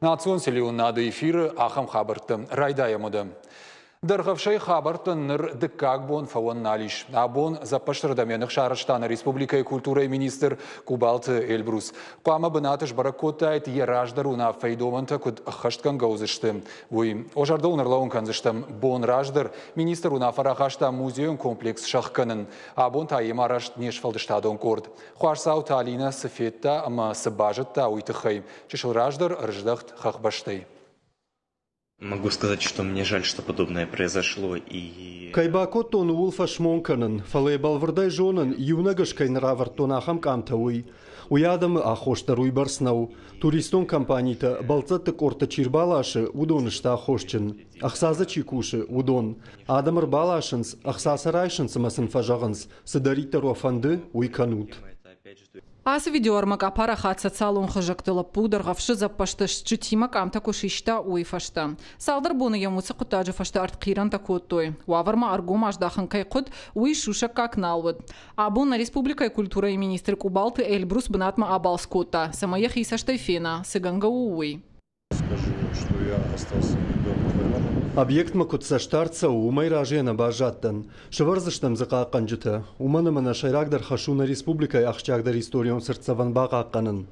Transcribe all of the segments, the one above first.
Национ телеуынынады эфиры ахӕм хабӕрттӕ райдайӕм уӕдӕ. Дӕргъӕвсӕй хабӕрттӕн ныр дыккаг бон фӕуӕн нал ис. Абон зӕппӕзтырдӕм йӕ ных сарӕзта нӕ республикӕйы культурӕйы министр Къубалты Эльбрус. Хъуамӕ бынаты сбӕрӕг кодтаид, йӕ раздӕр уынаффӕйы домӕнтӕ куыд ӕххӕстгӕнгӕ уыдзысты, уый. О зӕрдыл ын ӕрлӕууын кӕндзыстӕм, бон раздӕр министр уынаффӕ рахаста музейон комплекс сӕхгӕнын. Абон та йемӕ арӕзт не сфӕлдыстадон къорд. Хуасдзауты Алинӕ цы федта ӕмӕ цы базыдта, уый тыххӕй чысыл раздӕр ӕрыздӕхт хӕхбӕстӕй. Могу сказать, что мне жаль, что подобное произошло и Кӕй бакодтон, ууыл фӕсмон кӕнын, фӕлӕ йӕ бӕлвырдӕй зонын, иунӕг ӕз кӕй нӕ равӕрдтон ахӕм къамтӕ, уый. Уый адӕмы аххос дӕр уыйбӕрц нӕу. Туристон компанитӕ, бӕлццӕтты къордтӕ чи рбаласы, уыдон сты аххосджын. Ӕхца дзы чи кусы, уыдон. Адӕм ӕрбаласынц, ӕхца сӕ райсынц ӕмӕ сын фӕзӕгъынц, цыдӕриддӕр уӕ фӕнды, уый кӕнут. Ацы видеоӕрмӕг апарахат социалон хызӕгты лӕппу Дӕргъӕвсы дзӕппӕзты стджытимӕ къамтӕ куы систа, уый фӕстӕ. Цалдӕр боны йӕм уыцы хъуыддаджы фӕстӕ ӕртхъирӕнтӕ кодтой. Уавӕрмӕ ӕргом аздахын кӕй хъуыд, уый сусӕггаг нал уыд. Абон нӕ республикӕйы культурӕйы министр Къубалты Эльбрус бынатмӕ абалц кодта, цӕмӕй йӕхи цӕстӕй фена, цы гӕнгӕ у, уый. Скажу, что я остался удовлетворенным. Объектмӕ куыд цӕстдард цӕуы, уымӕй разыйӕ нӕ баззадтӕн. Сӕвӕрдзыстӕм дзы хъахъхъӕнджытӕ, уымӕн ӕмӕ нӕ сӕйрагдӕр хӕс у нӕ республикӕйы ахсджиагдӕр историон цыртдзӕвӕн бахъахъхъӕнын.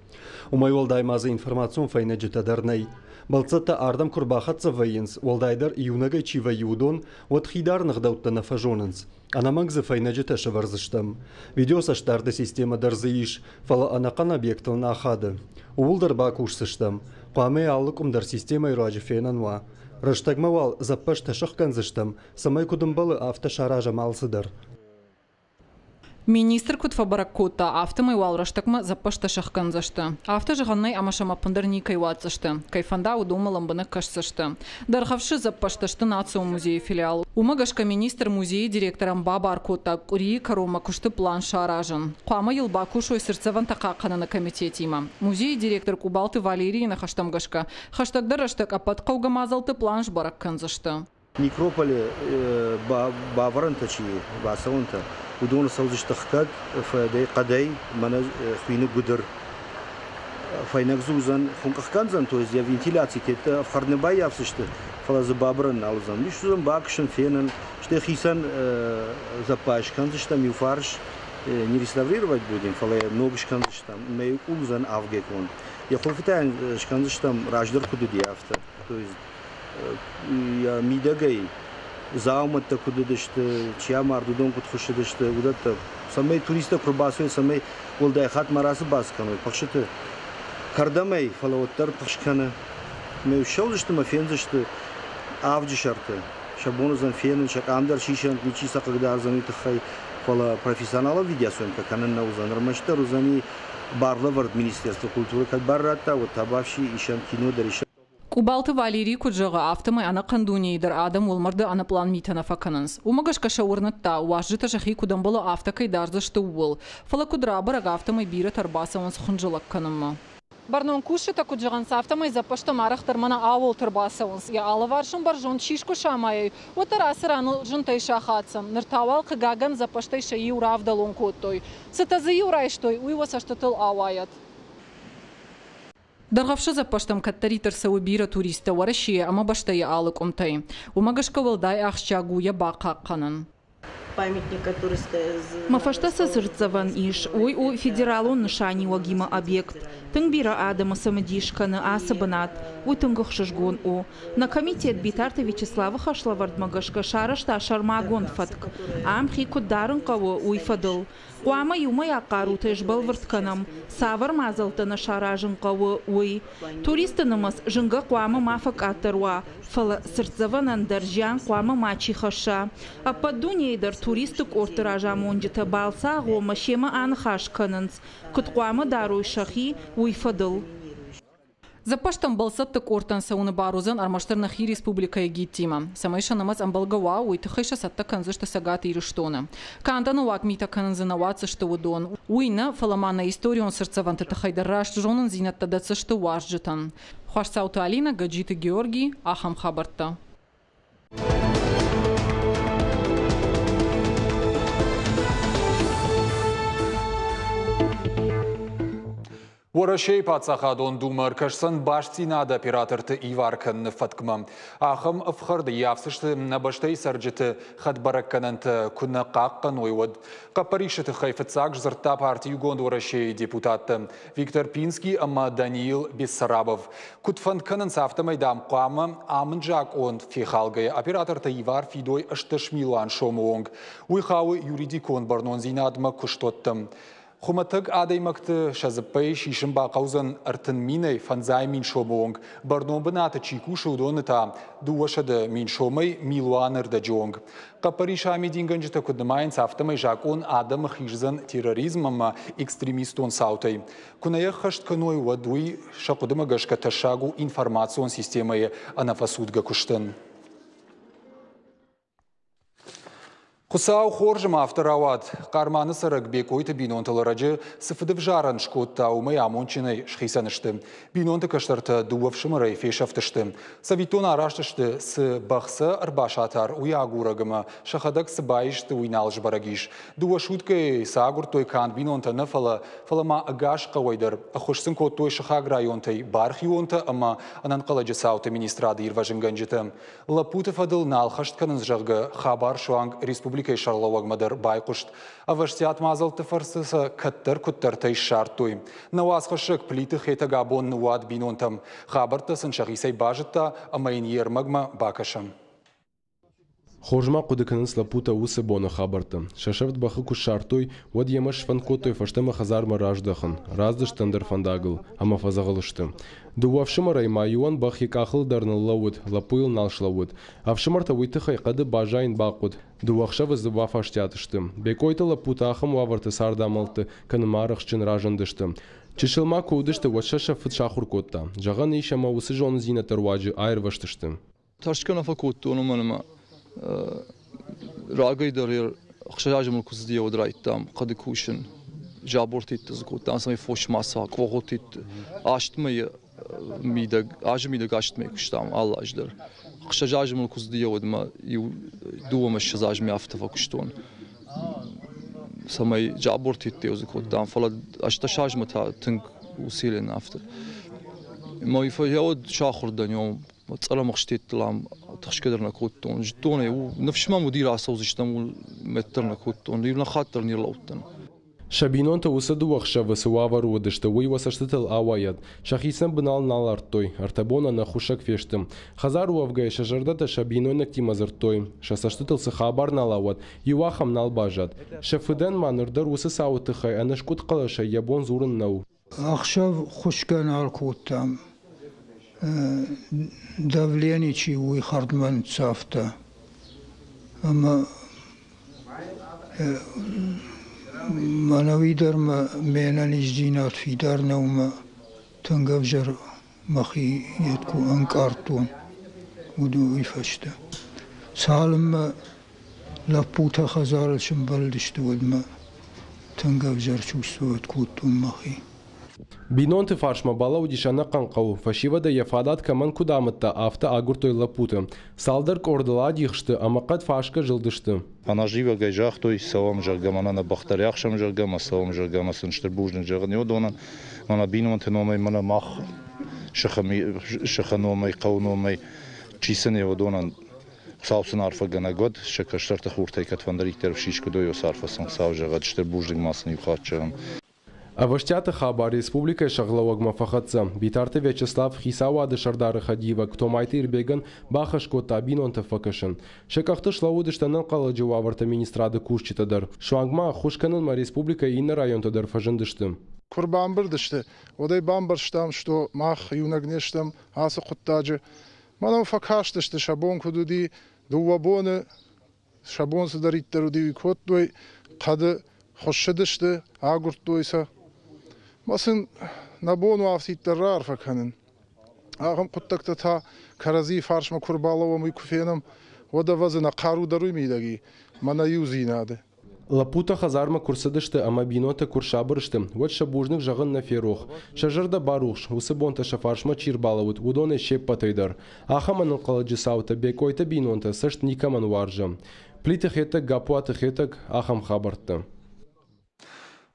Уымӕй уӕлдай ма дзы информацион фӕйнӕджытӕ дӕр нӕй. Бӕлццӕттӕ ардӕм куы рбахӕццӕ вӕййынц, уӕлдайдӕр иунӕгӕй чи вӕййы, уыдон, уӕд хидарыны ӕгъдӕуттӕ нӕ фӕзонынц. Ӕнӕмӕнг дзы фӕйнӕджытӕ сӕвӕрдзыстӕм. Видеоцӕстдарды системӕ дӕр дзы ис, фӕлӕ ӕнӕхъӕн объектыл нӕ ахады. Ууыл дӕр бакусдзыстӕм. Хъуамӕ алы къуым дӕр системӕйы руаджы фенӕн уа. Рӕстӕгмӕ уал дзӕппӕзтӕ сӕхгӕндзыстӕм, цӕмӕй куыд ӕмбӕлы, афтӕ саразӕм алцыдӕр. Министр куыд фӕбӕрӕг кодта, афтӕмӕй уал рӕстӕгмӕ дзӕппӕзтӕ сӕхгӕндзысты. Афтӕ зӕгъӕн нӕй ӕмӕ сӕм ӕппындӕр никӕй уадздзысты. Кӕй фӕнда, уыдонмӕ лӕмбынӕг кӕсдзысты. Дӕргъӕвсы дзӕппӕзтӕ сты национ музейы филиал. Уымӕ гӕсгӕ министр музейы директорӕн бабар кодта къуырийы кӕронмӕ куысты план саразын. Хъуамӕ йыл бакусой цыртдзӕвӕнтӕ хъахъхъӕныны комитетимӕ. Музейы директор Къубалты Валерийы ныхӕстӕм гӕсгӕ, хӕстӕгдӕр рӕстӕг ӕппӕт хъӕугӕ мадзӕлтты план сбӕрӕг кӕндзысты. Некрополы бавӕрӕнтӕ чи бацӕуӕнтӕ, уыдоны цӕудзысты хгӕд хъӕдӕй, мӕнӕ хуины гуыдыр. Фӕйнӕг дзы уыдзӕн, хуынкъ кӕндзӕн, то есть йӕ вентиляци теттӕ ӕфхӕрд нӕ баййафдзысты, фӕлӕ дзы бабырӕн нал уыдзӕн. Ис уыдзӕн бакусын, фенын, стӕй хицӕн зӕппа скӕндзыстӕм иу фарс, не реставрировать будем, фӕлӕ йӕ ног скӕндзыстӕм, ӕмӕ иу къул уыдзӕн авгӕй конд. Йӕ хуылфытӕ йын скӕндзыстӕм раздӕр куыд уыди, афтӕ. То есть йӕ мидӕгӕй дзаумӕттӕ куыд уыдысты, чи амард, уыдон куыд хуыссыдысты, уыдӕттӕ. Цӕмӕй туристтӕ куы рбацӕуой, цӕмӕй уӕлдай хатт ма рацы-бац кӕной пыхсыты кӕрдӕмӕй, фӕлӕ уӕддӕр пыхс кӕны. Ӕмӕ ссӕудзысты ӕмӕ фендзысты авджы сӕрты. Сӕ бон уыдзӕн фенын, сӕ къам дӕр сисӕнт, ничи сӕ хъыгдардзӕн уый тыххӕй. Фӕлӕ профессионалон видеосъемка кӕнын нӕ уыдзӕн. Ӕрмӕстдӕр уыдзӕни барлӕвӕрд Министерство культуры кӕд бар радта, уӕд та бафси исӕн кино дӕр исӕн. Къубалты Валерий куыд зӕгъы, афтӕмӕй ӕнӕхъӕн дунейы дӕр адӕм уӕлмӕрды ӕнӕпълан митӕ нӕ фӕкӕнынц. Уымӕ гӕсгӕ сӕ уырныдта, уазджытӕ сӕхи куыд ӕмбӕлы, афтӕ кӕй дардзысты, ууыл. Фӕлӕ куыд рабӕрӕг, афтӕмӕй бирӕтӕ ӕрбацӕуынц хынджылӕг кӕнынмӕ. Бӕрнон кусджытӕ куыд зӕгъынц, афтӕмӕй дзӕппӕзтӕм арӕхдӕр мӕнӕ ауылты ӕрбацӕуынц. Йӕ алыварс ын бӕрзонд сис куы самайой, уӕддӕр ацы раныл зынтӕй сахаддзӕн. Ныр та уал, хъыгагӕн, дзӕппӕзтӕй сӕ иу равдӕлон кодтой. Цытӕ дзы-иу райстой, уый уӕ цӕстытыл ауайӕд. Дӕргъӕвсы дзӕппӕзтӕм кӕддӕриддӕр цӕуы бирӕ туристтӕ Уӕрӕсейы ӕмӕ бӕстӕйы алы къуымтӕй. Уымӕ гӕсгӕ уӕлдай ахсджиаг у йӕ бахъахъхъӕнын. Мӕ фӕстӕ цы цыртдзӕвӕн ис, уый у федералон нысаниуӕгимӕ объект. Тынг бирӕ адӕмы цымыдис кӕны ацы бынат. Уый тынг ӕхсызгон у. Нӕ комитет Битарты Вячеславы хӕслӕвӕрдмӕ гӕсгӕ сарӕзта сӕрмагонд фӕтк, ам хи куыд дарын хъӕуы, уый фӕдыл. Хъуамӕ иумӕйаг хъарутӕй сбӕлвырд кӕнӕм, цавӕр мадзӕлттӕ нӕ саразын хъӕуы, уый. Туристты нымӕц зынгӕ хъуамӕ ма фӕкъаддӕр уа, фӕлӕ цыртдзӕвӕнӕн дӕр зиан хъуамӕ мачи хӕсса. Ӕппӕт дунейы дӕр туристты къордты разамонджытӕ балцы агъоммӕ семӕ аныхас кӕнынц, куыд хъуамӕ дарой сӕхи, уый фӕдыл. Дзӕппӕзтӕм бӕлццӕтты къордтӕн цӕуыны бар уыдзӕн ӕрмӕстдӕр нӕхи республикӕйы гидтимӕ. Цӕмӕй сӕ нымӕц ӕмбӕлгӕ уа, уый тыххӕй сӕ цӕттӕ кӕндзысты Цӕгат Ирыстоны. Канд ӕнӕуаг митӕ кӕнын дзы нӕ уадздзысты уыдон. Уый нӕ, фӕлӕ ма нӕ историон цыртдзӕвӕнты тыххӕй дӕр раст зонындзинӕдтӕ дӕтдзысты уазджытӕн. Хуасдзауты Алинӕ, Гӕджиты Георги, ахӕм хабӕрттӕ. Уӕрӕсейы паддзахадон думӕ ӕркӕсдзӕн бастдзинады операторты ивар кӕныны фӕткмӕ. Ахӕм ӕфхӕрд ӕййафдзысты нӕ бӕстӕйы цӕрджыты хӕдбӕрӕггӕнӕнтӕ куы нӕ хъахъхъӕной, уӕд. Хъӕппӕрисы тыххӕй фыццаг сдзырдта парти Иугонд Уӕрӕсейы депутаттӕ Виктор Пинский ӕмӕ Даниил Бессарабов. Куыд фӕнд кӕнынц, афтӕмӕй, дам, хъуамӕ амынд закъон фехалгӕйӕ оператортӕ ивар фидой 18 милуан сомы онг. Уый хауы юридикон бӕрнондзинадмӕ куыстуӕттӕм. Хуымӕтӕг адӕймӕгты сӕ дзыппӕй сисын бахъӕудзӕн 30 минӕй 500 000 сомы онг, бӕрнон бынаты чи кусы, уыдоны та 200 000 сомӕй милуаны ӕрдӕджы онг. Хъӕппӕрисы амидингӕнджытӕ куыд нымайынц, афтӕмӕй закъон адӕмы хиздзӕн терроризм ӕмӕ экстремистон цаутӕй. Куы нӕ йӕ ӕххӕст кӕной, уӕд уый сӕ хъуыдымӕ гӕсгӕ тӕссаг у информацион системӕйы ӕнӕфӕцудгӕ куыстӕн. Хуыцау хорз ӕмӕ афтӕ рауад. Хъарманы цӕрӕг Бекъойты бинонтыл ӕрӕджы цы фыдывзарӕн скодта, уымӕй амондджынӕй схицӕн сты. Бинонты кӕстӕртӕ дыууӕ фсымӕрӕй фесӕфтысты. Цӕвиттон араст сты, цы бӕх сӕ ӕрбасатар, уый агурӕг ӕмӕ сӕхӕдӕг цы баисты, уый нал сбӕрӕг ис. Дыууӕ суткӕйы сӕ агуырдтой канд бинонтӕ нӕ, фӕлӕ ма ӕгас хъӕуӕй дӕр. Ӕххуыс сын кодтой сыхаг районтӕй бархионтӕ ӕмӕ ӕнӕнхъӕлӕджы цауты министрады ирвӕзынгӕнджытӕ. Лӕппуты фӕдыл нал хӕст кӕнынц, зӕгъгӕ, хабар суанг республикӕйы сӕргълӕууӕгмӕ дӕр байхъуыст. Ӕвӕстиат мадзӕлтты фӕрцы сӕ кӕддӕр-куыддӕртӕй ссардтой. Нӕ уацхӕссӕг Плиты Хетӕг абон ныууад бинонтӕм. Хабӕрттӕ сын сӕхицӕй базыдта ӕмӕ йын йе рмӕгмӕ бакӕсӕм. Хорз ма хъуыды кӕнынц лӕппутӕ уыцы боны хабӕрттӕ. Сӕ сӕфт бӕхы куы ссардтой, уӕд йемӕ сфӕнд кодтой фӕстӕмӕ хӕдзармӕ раздӕхын. Раздысты ӕндӕр фӕндагыл ӕмӕ фӕдзӕгъӕл сты. Дыууӕ ӕфсымӕрӕй ма иуӕн бӕх йӕ къахыл дӕр ныллӕууыд, лӕппуйыл нал слӕууыд. Ӕфсымӕртӕ уый тыххӕй хъӕды баззайын бахъуыд. Дыууӕ ӕхсӕвы дзы бафӕстиат сты. Бекъойты лӕппутӕ ахӕм уавӕрты цардамӕлтты кӕнынмӕ арӕхстджын разындысты. Чысыл ма куы уыдысты, уӕд сӕ сӕ фыд сахуыр кодта. Зӕгъӕн ис, ӕмӕ уыцы зонындзинӕдты руаджы аирвӕзтысты. Тӕрсгӕ нӕ фӕкодтон, уымӕн ӕмӕ рагӕй дӕр ӕхсӕз азы мыл куы цыди, уӕд райдыдтам хъӕды кусын. Забортитты дзы кодтам, цӕмӕй фос ма цӕуа, къогъотитты. Аст мӕйы мидӕг, азы мидӕг аст мӕйы куыстам алы аз дӕр. Ӕхсӕз азы мыл куы цыди, уӕд ма иу дыууӕ мӕ ссӕдз азмӕ афтӕ фӕкуыстон. Цӕмӕй забортитты дзы кодтам, фӕлӕ ӕстдӕс азмӕ та тынг усилен афтӕ. Мӕ уӕд сахуыр дӕн, Цъӕрӕмыхстеттыл ам тыхсгӕ дӕр нӕ кодтон. Зыдтон ӕй, ныфс мӕм уыди рацӕудзыстӕм, мӕт дӕр нӕ кодтон, иу хатт дӕр не рлӕудтӕн. Сӕ бинонтӕ уыцы дыууӕ хсӕвы цы уавӕры уыдысты, уый уӕ цӕстытыл ауайӕд. Сӕхицӕн бынал нал ардтой, ӕртӕ бон ӕнӕхуыссӕг фесты. Хӕдзар уӕвгӕйӕ сӕ зӕрдӕтӕ сӕ бинойнӕгтимӕ дзырдтой. Сӕ цӕстытыл цы хабар нал ауад, иу ахӕм нал баззад. Сӕ фыдӕн ма ныр дӕр уыцы цауы тыххӕй ӕнӕскъуыд хъӕлӕсӕй йӕ бон дзурын нӕу. Ӕхсӕв хуысгӕ нал кодтам. Давлени чи уый хӕрдмӕ ныццавта. Ӕмӕ мӕнӕуи дӕр ме нӕниздзинад фидар нӕу мӕ тынг ӕвзӕр мӕхи йед куы ӕнкъардтон, уый фӕстӕ. Цалынмӕ лӕппутӕ хӕдзары сымбӕлдысты, уӕдмӕ тынг ӕвзӕр чувствовать кодтон мӕхи. Бинонты фарсмӕ балӕууыдис ӕнӕхъӕн хъӕу, фӕсивӕдӕй йӕ фадат кӕмӕн куыд амыдта, афтӕ агуырдтой лӕппуты. Цалдӕр къордыл адих сты ӕмӕ хъӕд фасгӕ зылдысты. Ӕнӕзивӕгӕй загътой, цӕуӕм, зӕгъгӕ, мӕнӕ нӕ бӕхтӕ рӕхсӕм, зӕгъгӕ, мӕ цӕуӕм, зӕгъгӕ, ӕмӕ сын стыр бузныг зӕгъын уыдонӕн. Мӕнӕ бинонты номӕй, мӕнӕ мах сыхы номӕй, хъӕуы номӕй, чи сын и, уыдонӕн Хуыцау сын арфӕгӕнӕг уӕд, сӕ кӕстӕрты хуртӕй кӕдфӕндыриддӕр ӕфсис куыд уой, уыцы арфӕ сын Хуыцау зӕгъӕд, стыр бузныг ма сын иу хатт зӕгъын. Ӕвӕстиаты хабар республикӕйы сӕргълӕууӕгмӕ фӕхӕццӕ. Битарты Вячеслав хицауады сӕрдары хӕдивӕг Томайты Ирбегӕн бахӕс кодта бинонты фӕкӕсын. Сӕ къӕхты слӕууыдысты ӕнӕнхъӕлӕджы уавӕрты министрады кусджытӕ дӕр. Суанг ма ӕххуыс кӕнынмӕ республикӕйы иннӕ районтӕ дӕр фӕзындысты. Куы рбамбырд сты, уӕд ӕй бамбӕрстам, что мах иунӕг не стӕм ацы хъуыддаджы. Мӕнӕн фӕкастысты, сӕ бон куыд уыди, дыууӕ боны сӕ бон цыдӕриддӕр уыди, уый кодтой, хъӕды хуыссыдысты, агуырдтой сӕ. Мӕ сын нӕ бон у афтиддӕр раарфӕ кӕнын. Ахӕм хъуыддӕгтӕ та кӕрӕдзийы фарсмӕ куы ӕрбалӕууӕм, уый куы фенӕм, уӕд ӕвӕдза нӕ хъару дӕр уый мидӕг и, мӕнӕ иудзинады. Лӕппутӕ хӕдзармӕ куы рцыдысты ӕмӕ бинонтӕ куы рсабыр сты, уӕд сӕ бузныг зӕгъын нӕ ферох. Сӕ зӕрдӕ барухс, уыцы бонтӕ сӕ фарсмӕ чи рбалӕууыд, уыдонӕй се ппӕтӕй дӕр. Ахӕм ӕнӕнхъӕлӕджы цаутӕ Бекъойты бинонтӕ цӕст никӕмӕн уарзы. Плиты Хетӕг, Гаппуаты Хетӕг, ахӕм хабӕрттӕ.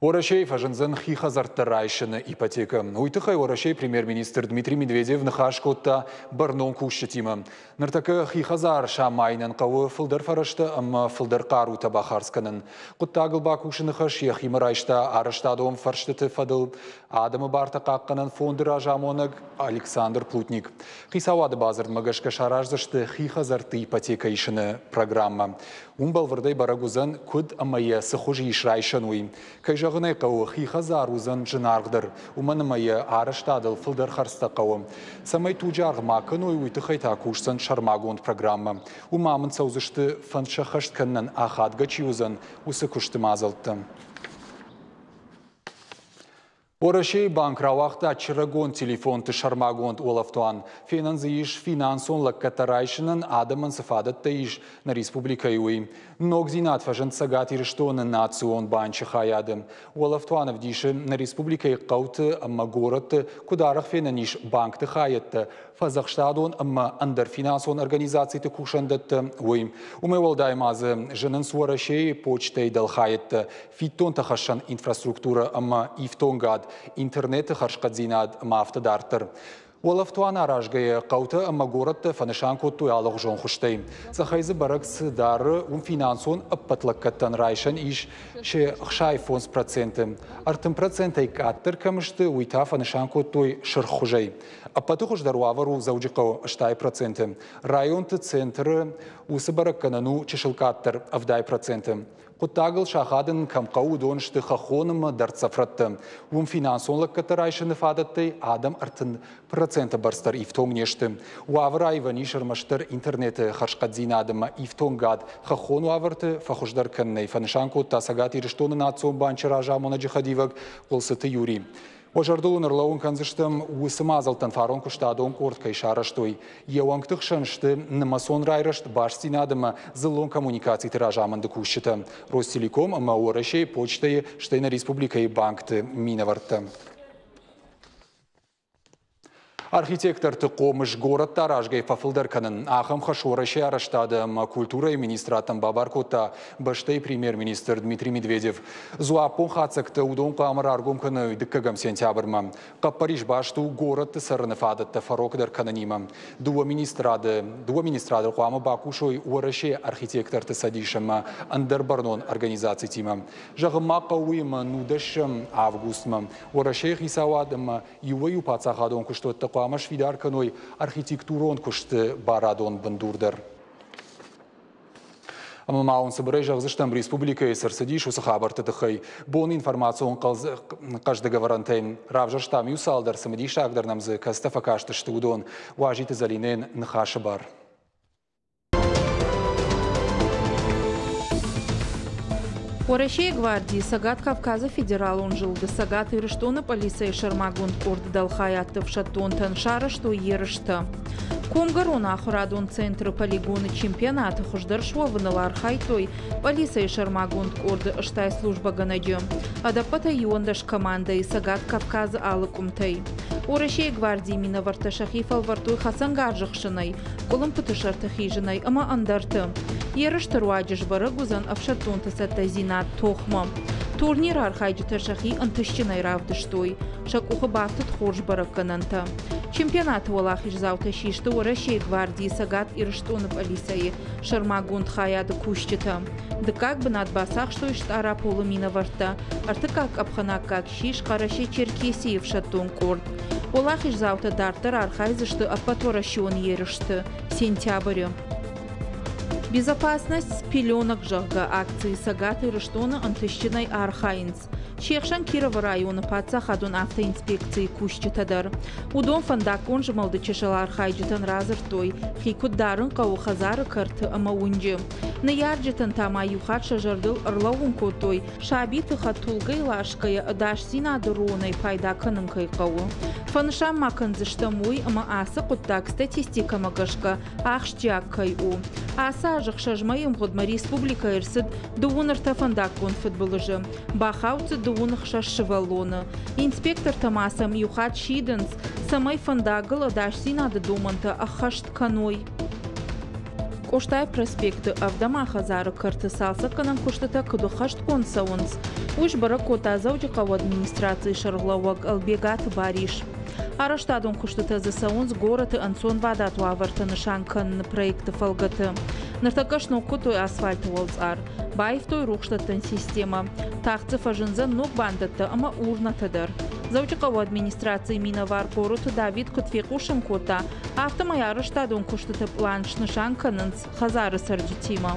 Уӕрӕсейы фӕзындзӕн хи хӕдзӕрттӕ райсыны ипотекӕ. Уый тыххӕй Уӕрӕсейы премьер-министр Дмитрий Медведев ныхас кодта бӕрнон кусджытимӕ. Ныртӕккӕ хи хӕдзар самайынӕн хъӕуы фылдӕр фӕрӕзтӕ ӕмӕ фылдӕр хъарутӕ бахардз кӕнын. Хъуыддагыл бакусыны хӕс йӕхимӕ райста арӕзтадон фӕрстыты фӕдыл адӕмы бартӕ хъахъхъӕнӕн фонды разамонӕг Александр Плутник. Хицауады бадзырдмӕ гӕсгӕ сараздзысты хи хӕдзӕртты ипотекӕ исыны программӕ. Уым бӕлвырдӕй бӕрӕг уыдзӕн, куыд ӕмӕ йӕ цы хуызы ис райсӕн, уый. Кӕй зӕгъын ӕй хъӕуы, хи хӕдзар уыдзӕн зынаргъдӕр, уымӕн ӕмӕ йӕ арӕзтадыл фылдӕр хӕрдзтӕ хъӕуы. Цӕмӕй туджы аргъ ма кӕной, уый тыххӕй та кусдзӕн сӕрмагонд программӕ. Уым амынд цӕудзысты, фӕнд сӕххӕст кӕнынӕн ахадгӕ чи уыдзӕн, уыцы куысты мадзӕлттӕ. Уӕрӕсейы банк рауагъта чырӕгон телефонты сӕрмагонд уӕлӕфтуан. Фенӕн дзы ис финансон лӕггӕдтӕ райсынӕн адӕмӕн цы фадӕттӕ ис нӕ республикӕйы, уый. Ногдзинад фӕзынд Цӕгат Ирыстоны национ банчы хайады. Уӕлӕфтуан ӕвдисы нӕ республикӕйы хъӕуты ӕмӕ горӕтты куыд арӕх фенӕн ис банкты хайӕдтӕ, фӕдзӕхстадон ӕмӕ ӕндӕр финансон организациты кусӕндӕттӕ, уый. Уымӕй уӕлдай ма дзы зынынц Уӕрӕсейы почтӕйы дӕлхайӕдтӕ, фиддонтӕ хӕссӕн инфраструктурӕ ӕмӕ ифтонгад, интернеты хӕрзхъӕддзинад ӕмӕ афтӕ дарддӕр. Уӕлӕфтуан аразгӕйӕ хъӕутӕ ӕмӕ горӕттӕ фӕнысан кодтой алыгъуызон хуызтӕй. Цъӕхӕй дзы бӕрӕг цы дары, уым финансон ӕппӕт лӕггӕдтӕн райсӕн ис се 65%. 30%-ӕй къаддӕр кӕм сты, уый та фӕнысан кодтой сырх хуызӕй. Ӕппӕты хуыздӕр уавӕр у Дзӕуджыхъӕуы 80%. Районты центры уыцы бӕрӕггӕнӕн у чысыл къаддӕр 70%. Хъуыддагыл сахадын кӕм хъӕуы, уыдон сты хӕххон ӕмӕ дӕрддзӕф рӕтты. Уым финансон лӕггӕдтӕ райсыны фадӕттӕй адӕм 30% бӕрц дӕр ифтонг не сты. Уавӕр аивӕн ис ӕрмӕстдӕр интернеты хӕрзхъӕддзинад ӕмӕ ифтонгад хӕххон уавӕрты фӕхуыздӕр кӕнынӕй, фӕнысан кодта Цӕгат Ирыстоны национ банчы разамонӕджы хӕдивӕг Хъуылцыты Юрий. Уӕ зӕрдыл уын ӕрлӕууын кӕндзыстӕм, уыцы мадзӕлттӕн фарон куыстадон къорд кӕй сарӕзтой. Йӕ уӕнгты хсӕн сты нымӕцон райрӕзт, бастдзинад ӕмӕ дзыллон коммуникациты разамынды кусджытӕ, Ростелеком ӕмӕ Уӕрӕсейы почтӕйы, стӕй нӕ республикӕйы банкты минӕвӕрттӕ. Архитекторты хъомыс горӕттӕ аразгӕй фӕфылдӕр кӕнын. Ахӕм хӕс Уӕрӕсейы арӕзтады ӕмӕ культурӕйы министрадтӕн бабар кодта бӕстӕйы премьер-министр Дмитрий Медведев. Дзуаппон хатдзӕгтӕ уыдон хъуамӕ раргом кӕной дыккӕгӕм сентябрмӕ. Хъӕппӕрис баст у горӕтты цӕрыны фадӕттӕ фӕрогдӕр кӕнынимӕ. Дыууӕ министрады дыууӕ министрады хъуамӕ бакусой Уӕрӕсейы архитекторты цӕдис ӕмӕ ӕндӕр бӕрнон организацитимӕ. Зӕгъын ма хъӕуы уыимӕ 19 августмӕ Уӕрӕсейы хицауад ӕмӕ иуӕй-иу паддзахадон куыстуӕттӕ хъуамӕ сфидар кӕной архитектурон куысты барадон бындур дӕр. Ӕмӕ ма уын цыбырӕй зӕгъдзыстӕм, республикӕйы цы рцыдис, уыцы хабӕртты тыххӕй. Боны информацион хъӕздыг ӕвӕрӕнтӕй равзӕрстам иу цалдӕр цымыдисагдӕр нӕм дзы кӕцытӕ фӕкастысты, уыдон. Уазиты Зӕлинӕйӕн ныхасы бар. Уӕрӕсейы гвардийы Цӕгат Кавказы федералон зылды Цӕгат Ирыстоны пъӕлицӕйы сӕрмагонд къорды дӕлхайадты ӕфсӕддонтӕн сарӕзтой ерыстӕ. Комгӕрон ахуырадон центры полигоны чемпионаты хуыздӕр суӕвыныл архайдтой пъӕлицӕйы сӕрмагонд къорды 80 службӕгӕнӕджы. Ӕдӕппӕтӕй 11 командӕйы Цӕгат Кавказы алы къуымтӕй. Уӕрӕсейы гвардийы минӕвӕрттӕ сӕхи фӕлвӕрдтой хӕцӕнгарзы хсынӕй, къуылымпыты сӕрты хизынӕй ӕмӕ ӕндӕрты. Ерысты руаджы сбӕрӕг уыдзӕн ӕфсӕддонты цӕттӕдзинад тохмӕ. Турниры архайджытӕ сӕхи ӕнтыстджынӕй равдыстой, сӕ къухы бафтыд хорз бӕрӕггӕнӕнтӕ. Чемпионаты уӕлахиздзаутӕ систы Уӕрӕсейы гвардийы Цӕгат Ирыстоны пъӕлицӕйы сӕрмагонд хайады кусджытӕ. Дыккаг бынат бацахстой Стъараполы минӕвӕрттӕ, ӕртыккаг къӕпхӕнаккаг ссис Хъӕрӕсе-Черкесийы ӕфсӕддон къорд. Уӕлахиздзаутӕ дарддӕр архайдзысты ӕппӕтуӕрӕсеон ерысты сентябры. Безопасность с пеленок, зӕгъгӕ, акцийы Цӕгат Ирыстоны ӕнтыстджынӕй архайынц. Се хсӕн Кировы районы паддзахадон автоинспекцийы кусджытӕ дӕр. Уыдон фӕндаггон змӕлды чысыл архайджытӕн радзырдтой, хи куыд дарын хъӕуы хӕдзары кӕрты ӕмӕ уынджы. Ныййарджытӕн та ма иу хатт сӕ зӕрдыл ӕрлӕууын кодтой, сабиты хӕдтулгӕйы ласгӕйӕ ӕдасдзинады ронӕй пайда кӕнын кӕй хъӕуы. Фӕнысан ма кӕндзыстӕм уый, ӕмӕ ацы хъуыддаг статистикӕмӕ гӕсгӕ ахсджиаг кӕй у. Ацы азы ӕхсӕз мӕйы мгъуыдмӕ республикӕйы ӕрцыд 33 фӕндаггон фыдбылызы, бахауд дзы 16 сывӕллоны. Инспектортӕ ма сӕм иу хатт сидынц, цӕмӕй фӕндагыл ӕдасдзинады домӕнтӕ ӕххӕст кӕной. Къостайы проспекты ӕвдӕм хӕдзары кӕрты цалцӕггӕнӕн куыстытӕ куыд ӕххӕстгонд цӕуынц, уый сбӕрӕг кодта Дзӕуджыхъӕуы администрацийы сӕргълӕууӕг Ӕлбегаты Барис. Арӕзтадон куыстытӕ дзы цӕуынц горӕты ӕнцонвадат уавӕртӕ нысан кӕныны проекты фӕлгӕты. Ныртӕккӕ сног кодтой асфальты уӕлцъар, баивтой рухсдӕттӕн системӕ. Тагъд дзы фӕзындзӕн ног бандӕттӕ ӕмӕ урнӕтӕ дӕр. Дзӕуджыхъӕуы администрацийы минӕвар Хъороты Давид куыд фехъусын кодта, афтӕмӕй арӕзтадон куыстыты пълан снысан кӕнынц хӕдзары цӕрджытимӕ.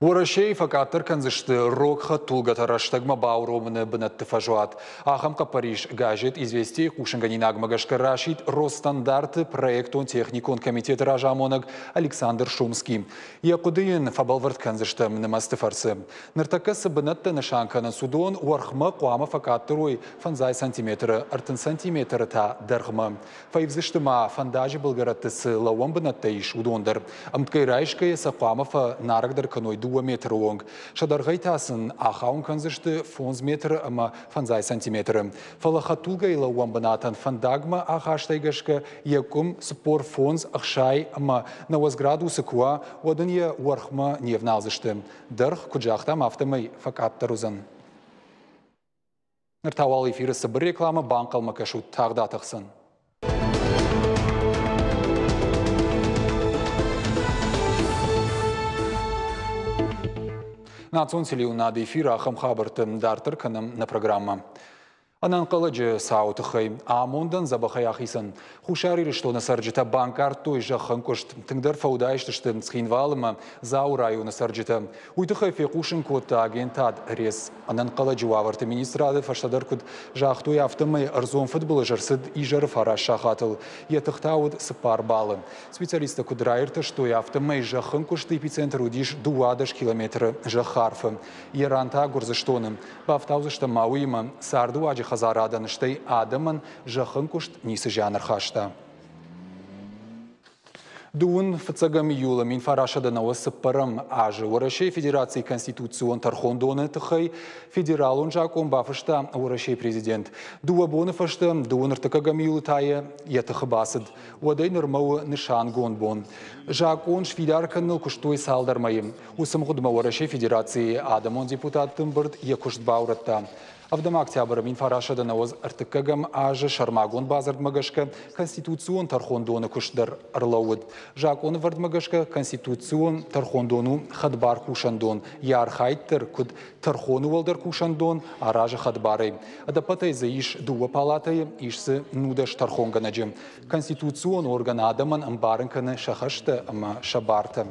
Уӕрӕсейы фӕкъаддӕр кӕндзысты рог хӕдтулгӕтӕ рӕстӕгмӕ бауромыны бынӕтты фӕзуат. Ахӕм хъӕппӕрис газет «Известия» хъусынгӕнинагмӕ гӕсгӕ расидт Росстандарты проектон-техникон комитеты разамонӕг Александр Шумский. Йӕ хъуыды йын фӕбӕлвырд кӕндзыстӕм нымӕцты фӕрцы. Ныртӕккӕ цы бынӕттӕ нысан кӕнынц, уыдон уӕрхмӕ хъуамӕ фӕкъаддӕр уой 50 сантиметры, 30 сантиметры та дӕргъмӕ. Фӕивдзысты ма фӕндаджы былгӕрӕтты цы лӕууӕн бынӕттӕ ис, уыдон дӕр. Ӕмткӕй райсгӕйӕ сӕ хъуамӕ фӕнарӕгдӕр кӕной 2 метры онг. Сӕ дӕргъӕй та сын ахауын кӕндзысты 5 метры ӕмӕ 50 сантиметры. Фӕлӕ хӕдтулгӕйы лӕууӕн бынатӕн фӕндагмӕ ахастӕй гӕсгӕ йӕ къуым 45, 60 ӕмӕ 90 градусы куы уа, уӕд ын йӕ уӕрхмӕ не вналдзысты. Дӕргъ, куыд загътам, афтӕмӕй фӕкъаддӕр уыдзӕн. Ныр та уал эфиры цыбыр рекламӕ, банхъӕлмӕ кӕсут тагъд атӕхдзӕн. Национ телеуынады эфиры ахӕм хабӕртты дарддӕр кӕнӕм нӕ программӕ. Ӕнӕнхъӕлӕджы цауы тыххӕй амондӕн дзӕбӕхӕй ахицӕн. Хуссар Ирыстоны цӕрджытӕ банкъардтой зӕххӕнкъуыст. Тынгдӕр фӕудаист сты Цхинвалы ӕмӕ Дзауы районы цӕрджытӕ. Уый тыххӕй фехъусын кодта агентад РЕС. Ӕнӕнхъӕлӕджы уавӕрты министрады фӕстӕдӕр куыд загътой, афтӕмӕй ӕрдзон фыдбылыз ӕрцыд изӕры 9 сахатыл. Йӕ тых та уыд 4 баллы. Специалисттӕ куыд раиртӕстой, афтӕмӕй зӕххӕнкъуысты эпицентр уыдис 12 километры зӕххы арфы. Йӕ ран та Гуырдзыстоны. Бафтаудзыстӕм ма уыимӕ, цардыуаджы хӕдзарадӕн, стӕй адӕмӕн зӕххӕнкъуыст ницы зиан ӕрхаста. Дыууын фыццӕгӕм июлы 1994 азы Уӕрӕсейы Федерацийы Конституцион тӕрхондоны тыххӕй федералон закъон бафыста Уӕрӕсейы президент. Дыууӕ боны фӕстӕ дыууын ӕртыккӕгӕм июлы та йӕ тыхы бацыд. Уӕдӕй нырмӕ у нысангонд бон. Закъон сфидар кӕныныл куыстой цалдӕр мӕйы. Уыцы мгъуыдмӕ Уӕрӕсейы Федерацийы адӕмон депутатты ӕмбырд йӕ куыст баурӕдта. Ӕвдӕм октябры 1993 азы сӕрмагонд бадзырдмӕ гӕсгӕ Конституцион тӕрхондоны куыст дӕр ӕрлӕууыд. Закъонӕвӕрдмӕ гӕсгӕ Конституцион тӕрхондон у хӕдбар кусӕндон, йӕ архайд дӕр куыд тӕрхоны уӕлдӕр кусӕндон аразы хӕдбарӕй. Ӕдӕппӕтӕй дзы ис дыууӕ палатӕйы, ис дзы 19 тӕрхонгӕнӕджы. Конституцион орган адӕмӕн ӕмбарын кӕны сӕ хӕстӕ ӕмӕ сӕ бартӕ.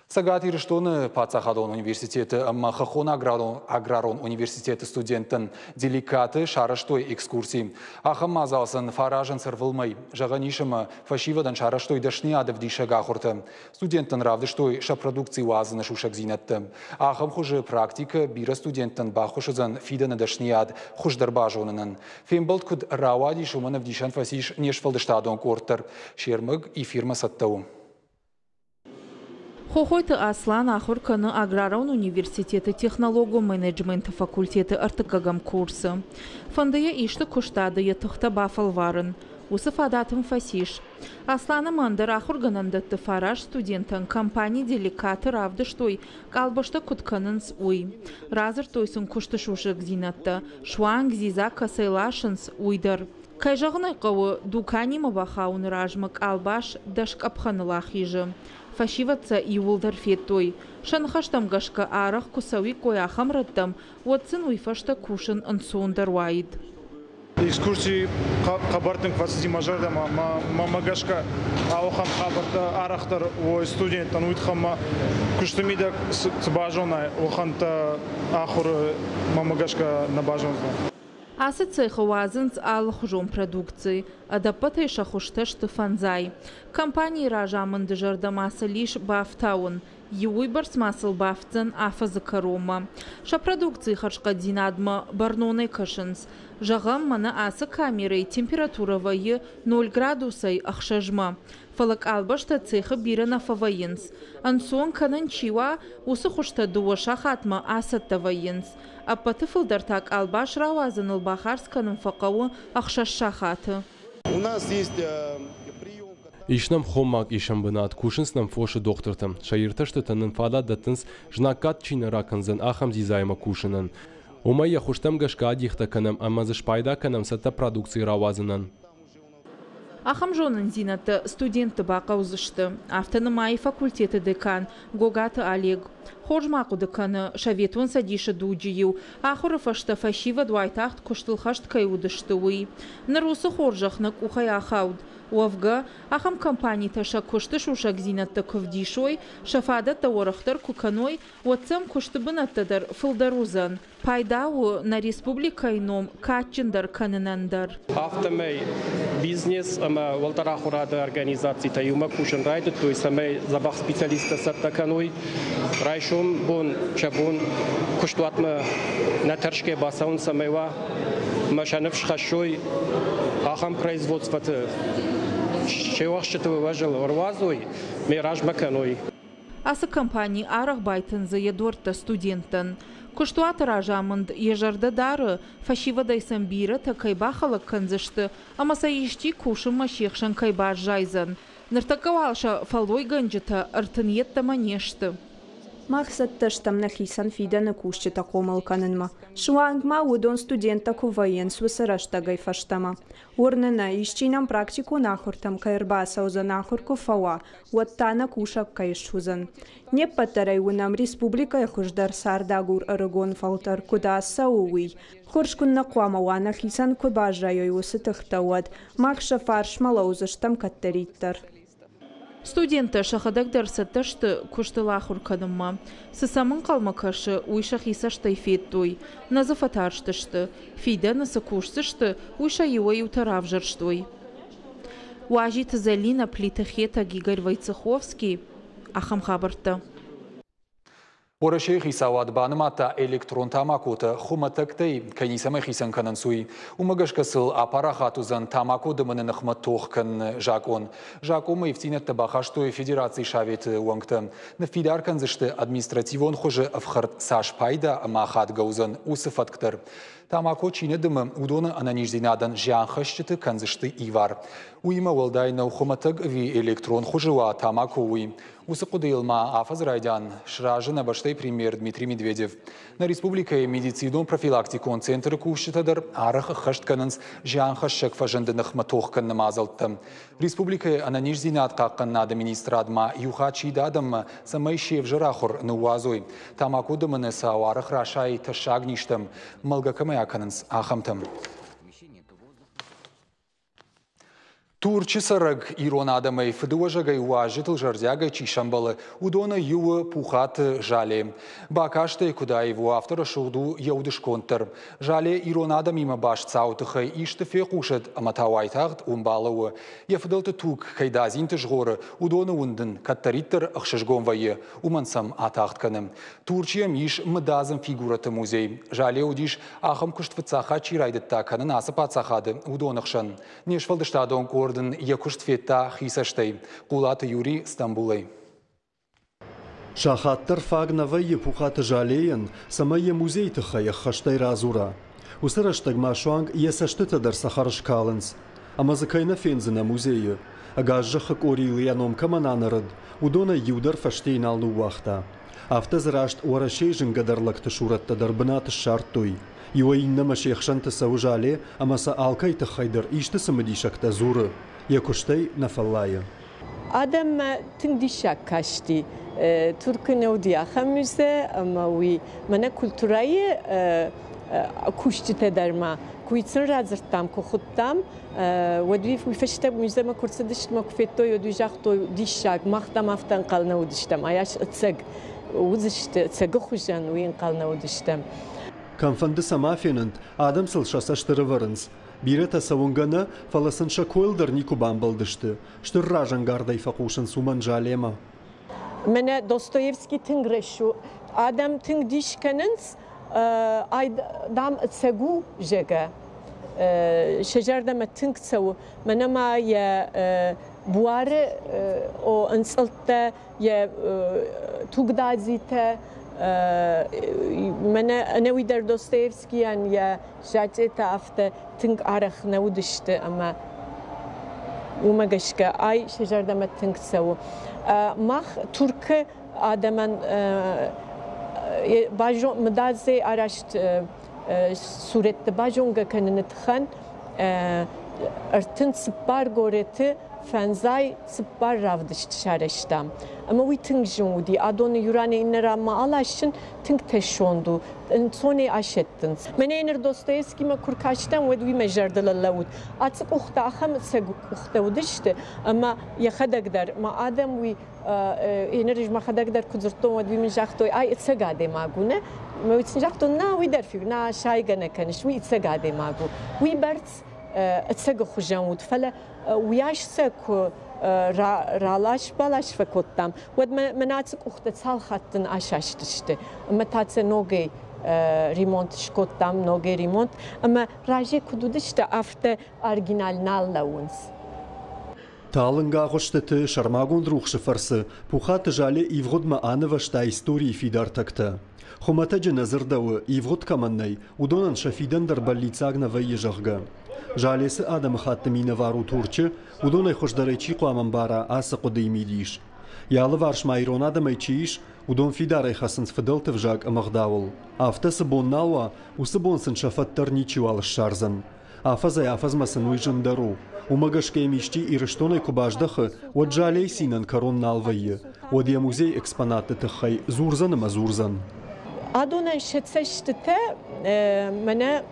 Цӕгат Ирыстоны паддзахадон университеты ӕмӕ Хӕххон аграрон университеты студенттӕн деликаты сарӕзтой экскурси. Ахӕм мадзал сын фӕаразынц ӕрвылмӕй. Зӕгъӕн ис, ӕмӕ фӕсивӕдӕн сарӕзтой дӕсныйад ӕвдисӕг ахуыртӕ. Студенттӕн равдыстой сӕ продукци уадзыны сусӕгдзинӕдтӕ. Ахӕм хуызы практикӕ бирӕ студенттӕн баххуыс уыдзӕн фидӕны дӕсныйад хуыздӕр базонынӕн. Фембӕлд куыд рауадис, уымӕн ӕвдисӕн фӕцис не сфӕлдыстадон къорд дӕр. Се рмӕг эфирмӕ цӕттӕ у. Хохойты Аслан ахуыр кӕны аграрон университеты технологон менеджменты факультеты ӕртыккӕгӕм курсы. Фӕнды йӕ исты куыстады йӕ тыхтӕ бафӕлварын. Уыцы фадат ын фӕцис. Аслан ӕмӕ ӕндӕр ахуыргӕнӕндӕтты фараст студентӕн компани «Деликаты» равдыстой, къалбӕстӕ куыд кӕнынц, уый. Радзырдтой сын куысты сусӕгдзинӕдтӕ, суанг дзидза кӕцӕй ласынц, уый дӕр. Кӕй зӕгъын ӕй хъӕуы, дуканимӕ бахауыны размӕ къалбас дӕс къӕпхӕныл ахизы. Фӕсивӕд сӕ иууылдӕр федтой. Сӕ ныхӕстӕм гӕсгӕ арӕх куы цӕуиккой ахӕм рӕттӕм, уӕд сын уый фӕстӕ кусын ӕнцондӕр уаид. Экскурси хъӕбӕр тынг фӕцыди мӕ зӕрдӕмӕ. Мӕ гӕсгӕ ауӕхӕн хабӕрттӕ арӕхдӕр уой студенттӕн, уый туххӕн ма куысты мидӕг цы базонай, уӕхӕнттӕ ахуыры мӕмӕ гӕсгӕ нӕ базондзӕн. Ацы цехы уадзынц алыхуызон продукци, ӕдӕппӕтӕй сӕ хуызтӕ сты фӕндзай. Компанийы разамынды зӕрдӕмӕ сыл ис бафтауын. Иу уыйбӕрц ма сыл бафтдзӕн афӕдзы кӕронмӕ. Сӕ продукцийы хӕрзхъӕддзинадмӕ бӕрнонӕй кӕсынц. Зӕгъӕм, мӕнӕ ацы камерӕйы температурӕ вӕййы ноль градусӕй ӕхсӕзмӕ. Фӕлӕ къалбӕстӕ цехы бирӕ нӕ фӕвӕййынц. Ӕнцон кӕнӕн чи уа, уыцы хуызтӕ дыууӕ сахатмӕ ацӕттӕ вӕййынц. Ӕппӕты фылдӕр та къалбас рауадзыныл бахардз кӕнын фӕхъӕуы ӕхсӕз сахаты. У нас есть Ис нӕм хомаг исӕн бынат, кусынц нӕм фосы дохтыртӕ. Сӕ иртӕстытӕн нын фадат дӕттынц, знаггад чи нӕ ракӕндзӕн, ахӕм дзидзаимӕ кусынӕн. Уымӕй йӕ хуызтӕм гӕсгӕ адихтӕ кӕнӕм ӕмӕ дзы спайда кӕнӕм цӕттӕ продукци рауадзынӕн. Ахӕм зонындзинӕдтӕ студентты бахъӕудзысты. Афтӕ нымайы факультеты декан Гогаты Олег. Хорз ма хъуыды кӕны, Советон Цӕдисы дуджы-иу ахуыры фӕстӕ фӕсивӕд уайтагъд куыстыл хӕст кӕй уыдысты, уый. Ныр уыцы хорзӕх нӕ къухӕй ахауд. Уӕвгӕ, ахӕм компанитӕ сӕ куысты сусӕгдзинӕдтӕ куы вдисой, сӕ фадӕттӕ уӕрӕхдӕр куы кӕной, уӕд сӕм куысты бынӕттӕ дӕр фылдӕр уыдзӕн. Пайда у нӕ республикӕйы ном кадджындӕр кӕнынӕн дӕр. Афтӕмӕй бизнес ӕмӕ уӕлдӕр ахуырады организацитӕ иумӕ кусын райдыдтой, цӕмӕй дзӕбӕх специалисттӕ цӕттӕ кӕной. Райсом бон сӕ бон куыстуатмӕ нӕ тӕрсгӕ бацӕуын цӕмӕй уа ӕмӕ сӕ ныфс хӕссой ахӕм производствоты се уӕхсчыты уӕзыл ӕруадзой, ме размӕ кӕной. Ацы компани арӕх байтындзы йӕ дуӕрттӕ студенттӕн. Куыстуаты разамынд йӕ зӕрдӕ дары, фӕсивӕдӕй сӕм бирӕтӕ кӕй бахӕлӕг кӕндзысты ӕмӕ сӕ исчи кусынмӕ се хсӕн кӕй баззайдзӕн. Ныртӕккӕ уал сӕ фӕллойгӕнджытӕ 30 йеддӕмӕ не сты. Мах цӕттӕ стӕм нӕхицӕн фидӕны кусджытӕ хъомыл кӕнынмӕ. Суанг ма уыдон студенттӕ куы вӕййынц, уыцы рӕстӕгӕй фӕстӕмӕ. Уырны нӕ, исчи нӕм практикон ахуыртӕм кӕй ӕрбацӕудзӕн, ахуыр куы фӕуа, уӕд та нӕ кусӕг кӕй суыдзӕн. Не ппӕт дӕр ӕй уынӕм, республикӕйы хуыздӕр цардагур ӕрыгон фӕлтӕр куыд ацӕуы, уый. Хорз куыннӕ хъуамӕ уа, нӕхицӕн куы баззайой уыцы тыхтӕ, уӕд мах сӕ фарсмӕ лӕудзыстӕм кӕддӕриддӕр. Студенттӕ сӕхӕдӕг дӕр цӕттӕ сты куыстыл ахуыр кӕнынмӕ. Цы сӕм ӕнхъӕлмӕ кӕсы, уый сӕхи цӕстӕй федтой. Нӕ дзы фӕтарстысты. Фидӕны цы кусдзысты, уый сӕ иуӕй-иутӕ равзӕрстой. Уазиты Зӕлинӕ, Плиты Хетӕг, Игорь Войцеховский. Ахӕм хабӕрттӕ. Уӕрӕсейы хицауад банымадта электрон тамакотӕ хуымӕтӕгтӕй кӕй ницӕмӕй хицӕн кӕнынц, уый. Уымӕ гӕсгӕ сыл апарахат уыдзӕн тамако дымыны ныхмӕ тох кӕныны закъон. Закъонмӕ ивддзинӕдтӕ бахастой Федерацийы Советы уӕнгтӕ. Ныффидар кӕндзысты административон хуызы ӕфхӕрд цас пайда ӕмӕ ахадгӕ уыдзӕн, уыцы фӕтк дӕр. Тамако чи нӕ дымы, уыдоны ӕнӕниздзинадӕн зианхӕсджыты кӕндзысты ивар. Уыимӕ уӕлдай нӕу хуымӕтӕг ӕви электрон хуызы уа тамако, уый. Уыцы хъуыдыйыл ма афӕдзы райдиан сразы нӕ бӕстӕйы премьер Дмитрий Медведев. Нӕ республикӕйы медицинон профилактикон центры кусджытӕ дӕр арӕх ӕххӕст кӕнынц зианхӕссӕг фӕзынды ныхмӕ тох кӕныны мадзӕлттӕ. Республикӕйы ӕнӕниздзинад хъахъхъӕнынады министрад ма иу хатт сиды адӕммӕ, цӕмӕй се взӕр ахуыр ныууадзой. Тамако дымыны цау арӕх расайы тӕссаг низтӕм, мӕлгӕ кӕмӕй акӕнынц, ахӕмтӕм. Турчы цӕрӕг ирон адӕмӕй фыдыуӕзӕгӕй уазджытыл зӕрдиагӕй чи сӕмбӕлы, уыдоны иу Пухаты Жале. Бакастӕй куыд аив у, афтӕ рӕсугъд у йӕ удысконд дӕр. Жале ирон адӕмимӕ баст цауы тыххӕй исты фехъусӕд ӕмӕ та уайтагъд уым балӕууы. Йӕ фыдӕлты туг кӕй дадзинты згъоры, уыдоны уынд ын кӕддӕриддӕр ӕхсызгон вӕййы, уымӕн сӕм атагъд кӕны. Турчы йӕм ис мыдадзын фигурӕты музей. Жале уыдис Ахӕм куыст фыццаг хатт чи райдыдта кӕнын ацы паддзахады, уыдоны хсӕн. Не сфӕлдыстадон къорд ын йӕ куыст федта хи цӕстӕй. Хъулаты Юрий Стамбулӕй. Сахат дӕр фаг нӕ вӕййы Пухаты Жалейӕн, цӕмӕй йӕ музейы тыххӕй ӕххӕстӕй радзура. Уыцы рӕстӕг ма суанг йӕ цӕстытӕ дӕр цӕхӕр скалынц. Ӕмӕ дзы кӕй нӕ фендзынӕ музейы. Ӕгас зӕххы къорийыл йӕ ном кӕмӕн анӕрыд, уыдонӕй иу дӕр фӕстейы нал ныууагъта. Афтӕ дзы раст Уӕрӕсейы зынгӕдӕр лӕгты сурӕттӕ дӕр бынат ссардтой. Иуӕй иннӕмӕ се хсӕнты цӕуы зале ӕмӕ сӕ алкӕй тыххӕй дӕр исты цымыдисӕгтӕ дзуры, йӕ куыстӕй нӕ фӕллайы. Адӕммӕ тынг диссаг касти. Туркы нӕ уыди ахӕм музей, ӕмӕ уый мӕнӕ культурӕйы кусджытӕ дӕр ма куы сын радзырдтам, куы хуыдтам, уӕд уый фӕстӕ музеймӕ куы рцыдысты ӕмӕ куы федтой, уӕд уый загътой, диссаг, мах дӕм афтӕ ӕнхъӕл нӕ уыдыстӕм, ай ӕцӕг уыдзысты, ӕцӕгы хуызӕн уый ӕнхъӕл нӕ уыдыстӕм. Кӕмфӕнды сӕ ма фенӕнт, адӕм сыл сӕ цӕст ӕрӕвӕрынц. Бирӕтӕ сӕ уынгӕ нӕ, фӕлӕ сын сӕ койыл дӕр никуы бамбӕлдысты. Стыр разӕнгардӕй фӕхъусынц уымӕн Жалемӕ. Мӕнӕ Достоевский тынг рӕсугъд, адӕм тынг дис кӕнынц, ай, дам, ӕцӕг у, зӕгъгӕ. Сӕ зӕрдӕмӕ тынг цӕуы. Мӕнӕ ма йӕ буары ӕнцъылдтӕ, йӕ тугдадзитӕ, мӕнӕ ӕнӕуи дӕр Достоевскийӕн йӕ зачъетӕ афтӕ тынг арӕх нӕ уыдысты ӕмӕ уымӕ гӕсгӕ ай сӕ зӕрдӕмӕ тынг цӕуы. Мах Туркы адӕмӕн мыдадзӕй арӕзт сурӕтты базонгӕ кӕныны тыххӕн 34 горӕты 54 равдыст сарӕзтам. Ӕмӕ уый тынг зын уыди. Адоны иу ранӕй иннӕ ранмӕ аласын тынг тӕссонд у, ӕнцонӕй асӕттынц. Мӕнӕ ныр Достоевскимӕ куы ркастӕн, уӕд уый мӕ зӕрдыл ӕрлӕууыд. Ацы къухтӕ ахӕм ӕцӕг къухтӕ уыдысты, ӕмӕ йӕхӕдӕг дӕр, мӕ адӕм уый Еныр ӕз мӕхӕдӕг дӕр куы дзырдтон, уӕд уый мын загътой, ай ӕцӕг адӕймаг у, нӕ? Мӕ уый сын загътон, нӕ, уый дӕр фиг, нӕ, сайгӕ нӕ кӕныс, уый ӕцӕг адӕймаг у. Уый бӕрц ӕцӕгы хуызӕн уыд, фӕлӕ уыйас сӕ куы ралас-балас фӕкодтам, уӕд мӕ ацы къухтӕ цал хатты асастысты. Ӕмӕ та сӕ ногӕй ремонт скодтам, ногӕй ремонт. Ӕмӕ разӕй куыд уыдысты, афтӕ оригинал нал лӕууынц. Талынг агъуыстыты сӕрмагонд рухсы фӕрцы Пухаты Зале ивгъуыдмӕ анывӕзта историйы фидар тӕгтӕ. Хуымӕтӕджы нӕ дзырдӕуы, ивгъуыд кӕмӕн нӕй, уыдонӕн сӕ фидӕн дӕр бӕллиццаг нӕ вӕййы, зӕгъгӕ. Зале цы адӕмыхатты минӕвар у Турчы, уыдонӕй хуыздӕрӕй чи хъуамӕ ӕмбара ацы хъуыдыйы мидис. Йӕ алыварс ма ирон адӕмӕй чи ис, уыдон фидарӕй хӕцынц фыдӕлты взаг ӕмӕ ӕгъдауыл. Афтӕ цы бон нал уа, уыцы бон сын сӕ фӕд дӕр ничиуал ссардзӕн. Афӕдзӕй-афӕдзмӕ сын уый зындӕр у. Уымӕ гӕсгӕ йӕм исчи Ирыстонӕй куы баздӕхы, уӕд залӕй цинӕн кӕрон нал вӕййы. Уӕд йӕ музейы экспонатты тыххӕй дзурдзӕн ӕмӕ дзурдзӕн. Адонӕн сӕ цӕстытӕ мӕнӕ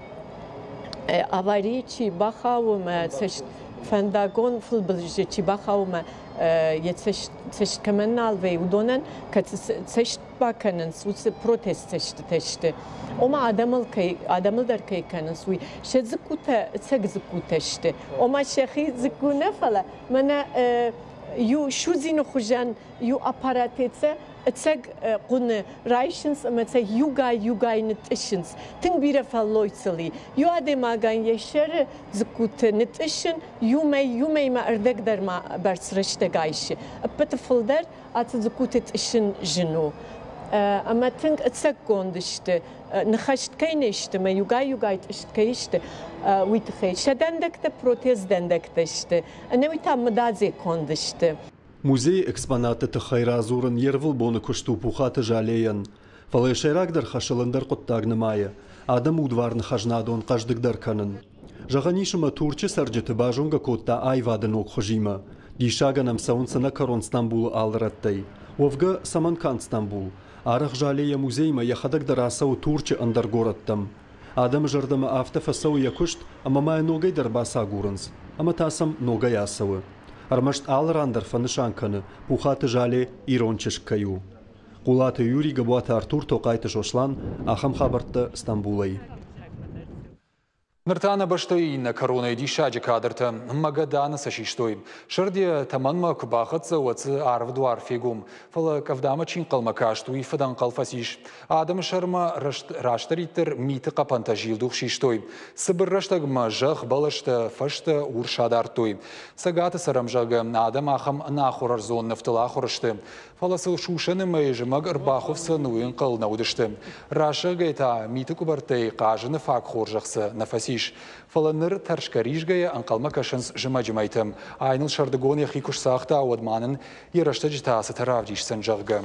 аварийы чи бахауы мӕ цӕст фӕндагон фыдбылызы чи бахауы мӕ йӕ цӕст кӕмӕн нал вӕййы, уыдонӕн кӕд цӕст бакӕнынц, уыцы протест цӕстытӕ сты. Ома адӕмыл кӕй адӕмыл дӕр кӕй кӕнынц, уый. Сӕ дзыккутӕ ӕцӕг дзыккутӕ сты. Ома сӕхи дзыкку нӕ, фӕлӕ мӕнӕ иу судзины хуызӕн иу аппаратӕй сӕ ӕцӕг хъуыны райсынц ӕмӕ сӕ иугай-иугай нытътъыссынц. Тынг бирӕ фӕллой сыл и. Иу адӕймагӕн йӕ сӕры дзыккуты нытътъыссын иу мӕй, иу мӕймӕ ӕрдӕг дӕр ма бӕрц рӕстӕг айсы. Ӕппӕты фылдӕр ацы дзыккуты тъыссын зын у. Ӕмӕ тынг ӕцӕггонд сты, ныхӕст кӕй не сты ӕмӕ иугай-иугай тъыст кӕй сты, уый тыххӕй. Сӕ дӕндӕгтӕ протез дӕндӕгтӕ сты, ӕнӕуи та мыдадзӕй конд сты. Музейы экспонатты тыххӕй радзурын йе рвылбоны куыст у Пухаты Жалейӕн. Фӕлӕ йӕ сӕйрагдӕр хӕсыл ӕндӕр хъуыддаг нымайы – адӕмы удварны хӕзнадон хъӕздыгдӕр кӕнын. Зӕгъӕн ис, ӕмӕ Турчы цӕрджыты базонгӕ кодта аивады ног хуызимӕ. Диссагӕн ӕм цӕуынц ӕнӕкӕрон Стамбулы алы рӕттӕй. Уӕвгӕ, цӕмӕн канд Стамбул? Арӕх Жале йӕ музеймӕ йӕхӕдӕг дӕр ацӕуы Турчы ӕндӕр горӕттӕм. Адӕмы зӕрдӕмӕ афтӕ фӕцӕуы йӕ куыст, ӕмӕ ма йӕ ногӕй дӕр бацагурынц. Ӕмӕ та сӕм ногӕй ацӕуы. Ӕрмӕст алы ран дӕр фӕнысан кӕны, Пухаты Жале ирон чызг кӕй у. Хъулаты Юрий, Габуаты Артур, Тохъайты Сослан. Ахӕм хабӕрттӕ Стамбулӕй. Ныр та нӕ бӕстӕйы иннӕ кӕронӕй диссаджы кадртӕ Магаданы сӕ систой. Сырд йӕ тӕмӕнмӕ куы бахӕццӕ, уӕд дзы арвы дуар фегом. Фӕлӕ къӕвдамӕ чи нхъӕлмӕ каст, уый фыдӕнхъӕл фӕцис. Адӕмы сӕрмӕ растдӕриддӕр миты хъӕпӕнтӕ зилдух систой. Цыбыр рӕстӕгмӕ зӕхх, бӕлӕстӕ, фӕзтӕ урс адардтой. Цӕгаты цӕрӕм, зӕгъгӕ, адӕм ахӕм ӕнахуыр ӕрдзон нывтыл ахуыр сты. Фӕлӕ сыл сусӕны мӕйы зымӕг ӕрбахуыфдзӕн, уый ӕнхъӕл нӕ уыдысты. Рӕсӕгӕй та миты къуыбӕрттӕй хъазыны фаг хорзӕх сӕ нӕ фӕцис. Фӕлӕ ныр тӕрсгӕ-ризгӕйӕ ӕнхъӕлмӕ кӕсынц зымӕджы мӕйтӕм. Ай ныл сӕрдыгон йӕхи куы сцагъта, уӕд ма нын йӕ рӕстӕджытӕ цытӕ равдисдзӕн, зӕгъгӕ.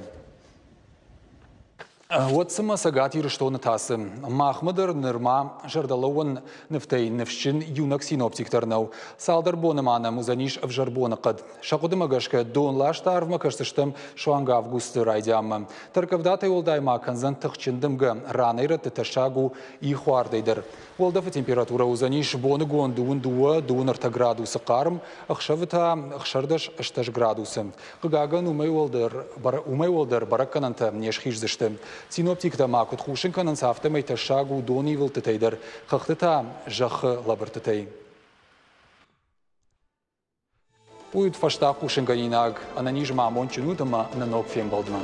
Уӕд цымӕ Цӕгат Ирыстоны та цы? Махмӕ дӕр нырма зӕрдӕлӕууӕн нывтӕй ныфсджын иунӕг синоптик дӕр нӕу. Цалдӕр боны ма нӕм уыдзӕнис ӕвзӕр боныхъӕд. Сӕ хъуыдымӕ гӕсгӕ донласт арвмӕ кӕсдзыстӕм суанг августы райдианмӕ. Тӕрккъӕвдатӕй уӕлдай ма кӕндзӕн тыхджын дымгӕ, ранӕй-рӕтты тӕссаг у ихуардӕй дӕр. Уӕлдӕфы температурӕ уыдзӕнис боныгон 22, 23 градусы хъарм, ӕхсӕвы та 16 градусы. Хъыгагӕн, уымӕй уӕлдӕр бӕрӕггӕнӕнтӕ не схиздзысты. Синоптиктӕ ма куыд хъусын кӕнынц, афтӕмӕй тӕссаг у донивылдтытӕй дӕр, хӕхты та зӕххы лӕбырдтытӕй. Уый уыд фӕстаг хъусынгӕнинаг. Ӕнӕниз ма амондджын ут ӕмӕ нӕ ног фембӕлдмӕ.